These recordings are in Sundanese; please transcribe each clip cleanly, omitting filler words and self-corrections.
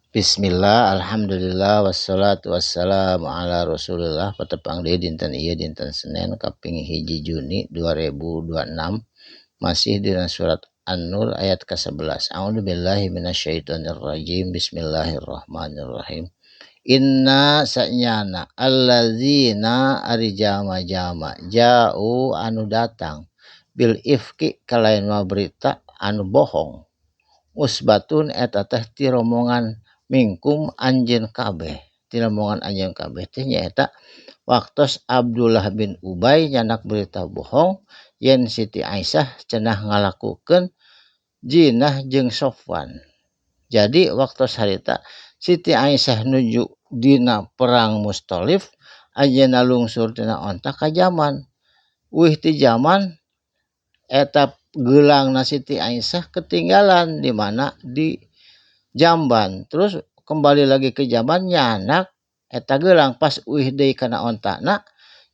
Bismillah, alhamdulillah, wassalatu wassalamu ala rasulillah. Patepang deui dinten ieu, dinten Senin kaping 1 Juni 2026, masih dina surat An-Nur ayat ke-11. A'udzubillahi minasyaitonirrajim. Bismillahirrahmanirrahim. Inna sanyana allazina ari jalma-jalma ja'u anu datang bil ifki kalayan berita anu bohong, usbatun eta teh ti rombongan minkum anjeun kabeh. Ti rombongan anjeun kabeh teh nyaeta waktos Abdullah bin Ubay nyandak berita bohong yen Siti Aisyah cenah ngalakukeun jinah jeung Sofwan. Jadi waktos harita Siti Aisyah nuju dina perang Mustolif, anjeunna lungsur tina onta ka jamban. Uih ti jamban, eta geulangna Siti Aisyah ketinggalan di mana? Di jamban. Terus kembali lagi ke jamban, nyandak eta gelang. Pas uih deui kana ontana,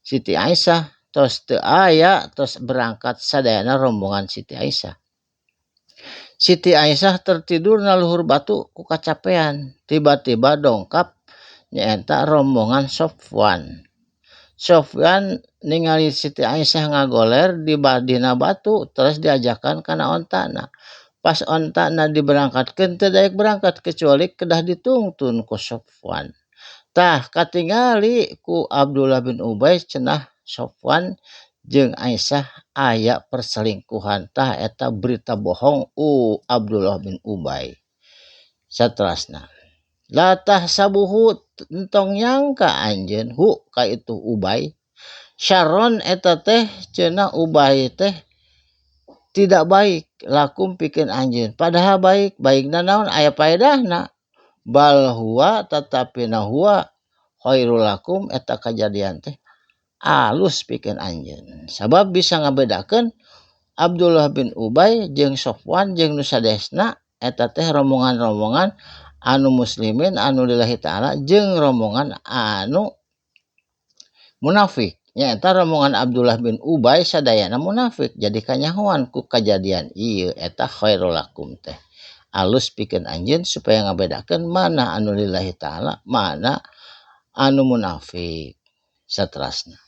Siti Aisyah tos teu aya. Tos berangkat sadayana rombongan Siti Aisyah. Siti Aisyah tertidur na luhur batu ku kacapean. Tiba-tiba dongkap nyaeta rombongan Sofwan. Sofwan ningali Siti Aisyah ngagoler di dina batu, terus diajakan kana ontana. Pas ontana diberangkatkeun, teu daek berangkat kecuali kedah ditungtun ku Sofwan. Tah, katingali ku Abdullah bin Ubay cenah Sofwan jeung Aisyah aya perselingkuhan. Tah, eta berita bohong Abdullah bin Ubay. Saterasna, la tahsabuhu entong nyangka anjeun hu ka itu Ubay, syarron eta teh cenah Ubay teh tidak baik, lakum pikeun anjeun, padahal baik. Baikna naon? Aya faedahna. Bal huwa tatapina huwa khairul lakum eta kajadian teh alus pikeun anjeun, sabab bisa ngabedakeun Abdullah bin Ubay jeung Sofwan jeung nu sadesna eta teh rombongan-rombongan anu muslimin anu lillahi ta'ala jeung rombongan anu munafik. Nyaeta rombongan Abdullah bin Ubay sadayana munafik. Jadi kanyahoan ku kajadian ieu, eta khairul lakum teh alus pikeun anjeun supaya ngabedakeun mana anu lillahi ta'ala, mana anu munafik. Saterasna,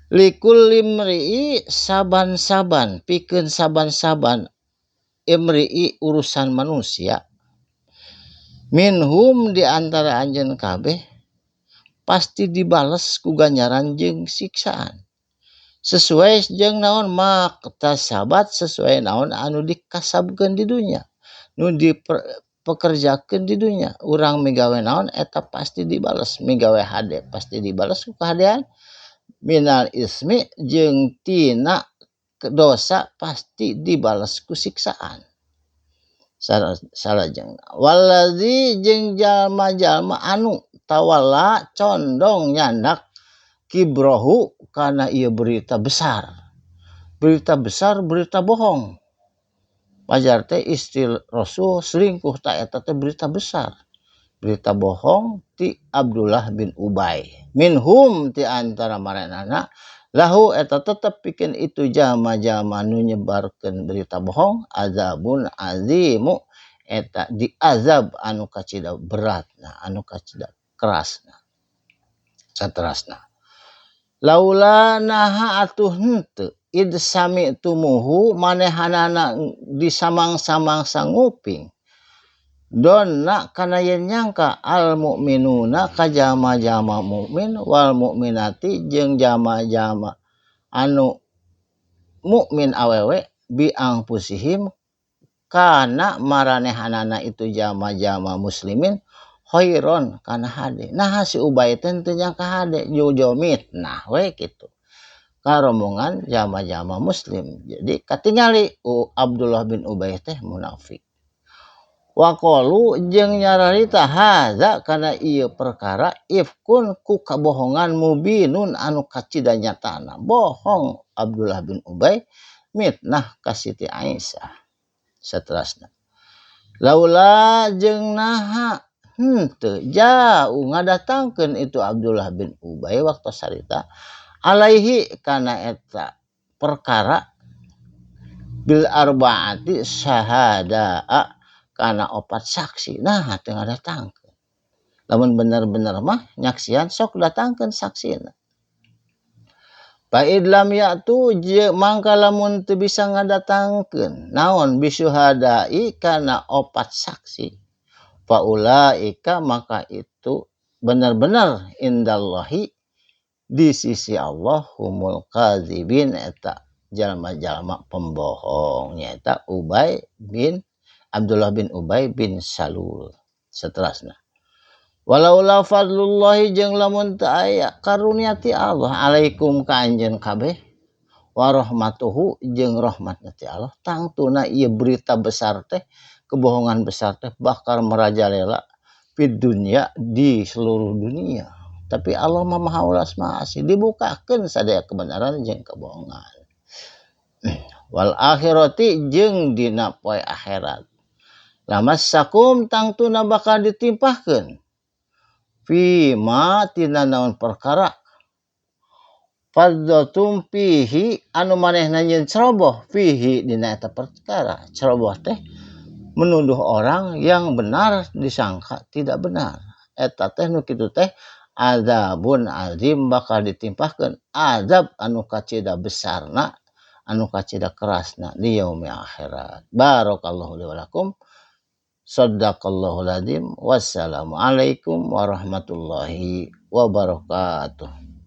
likulli imri'i saban-saban pikeun saban-saban imri'i urusan manusia, minhum di antara anjeun kabeh, pasti dibales ku ganjaran jeung siksaan sesuai jeung naon maktasabat, sesuai naon anu dikasabkeun di dunya, nu dipekerjakeun di dunya. Urang migawe naon, eta pasti dibales. Migawe hade pasti dibales ku kahadean. Minal ismi jeung tina dosa pasti dibales ku siksaan. Salajengna, wallazi jeung jalma-jalma anu tawalla condong nyandak kibrohu kana ieu berita besar, berita besar, berita bohong. Wajar teh istri Rasul selingkuh. Tah, eta teh berita besar, berita bohong ti Abdullah bin Ubay. Minhum ti antara maranehna, lahu eta tetep pikeun itu jalma-jalma nu nyebarkeun berita bohong, azabun azimu eta diazab anu kacida beratna, anu kacida kerasna. Saterasna, laula naha atuh henteu id sami'tumuhu manehanana disamang-samangsa nguping, donna kana yen nyangka al mukminuna ka jalma-jalma mukmin, wal mukminati jeung jalma-jalma anu mukmin awewe, bi anfusihim kana maranehanana itu jalma-jalma muslimin, khairon kana hade. Nah, si Ubay teh teu nyangka hade, jauh-jauh mitnah we kitu ka rombongan jalma-jalma muslim. Jadi katingali Abdullah bin Ubay teh munafik. Waqalu jeung nyararita hadza kana ieu perkara ifkun ku kabohongan mubinun anu kacida nyatana. Bohong Abdullah bin Ubay mitnah ka Siti Aisyah. Saterasna, laula jeung naha henteu jauh ngadatangkeun itu Abdullah bin Ubay waktu sarita alaihi kana eta perkara bil arbaati syahadaa. Kana opat saksi. Nah teu ngadatangkeun. Lamun bener-bener mah nyaksian sok datangkeun saksina. Fa idlam ya'tu mangka lamun teu bisa ngadatangkeun naon bisyuhada'i kana opat saksi. Fa ulaika maka itu benar-benar indallahi di sisi Allah humul kadzibin eta jalma-jalma pembohong nyaeta Ubay bin Abdullah bin Ubay bin Salul seterusna. Walaula fadlullahi jeung lamun teu aya karunia ti Allah alaikum ka anjeun kabeh wa rahmatuhu jeung rahmatna ti Allah tangtuna ieu berita besar teh kebohongan besar teh bakal merajalela fid dunya di seluruh dunia. Tapi Allah mah maha ulas maha asih dibukakeun sadaya kebenaran jeung kebohongan. Wal akhirati jeung dina poe akhirat. Lamassakum tangtuna bakal ditimpahkeun fi ma tina naon perkara fadzatum fihi anu manehna nyeun ceroboh fihi dina eta perkara. Ceroboh teh menuduh orang yang benar disangka tidak benar. Eta teh nu kitu teh azabun azim bakal ditimpahkeun azab anu kacida besarna anu kacida kerasna di yaumi akhirat. Barakallahu li wa lakum. Sadaqallahul azim. Wassalamualaikum warahmatullahi wabarakatuh.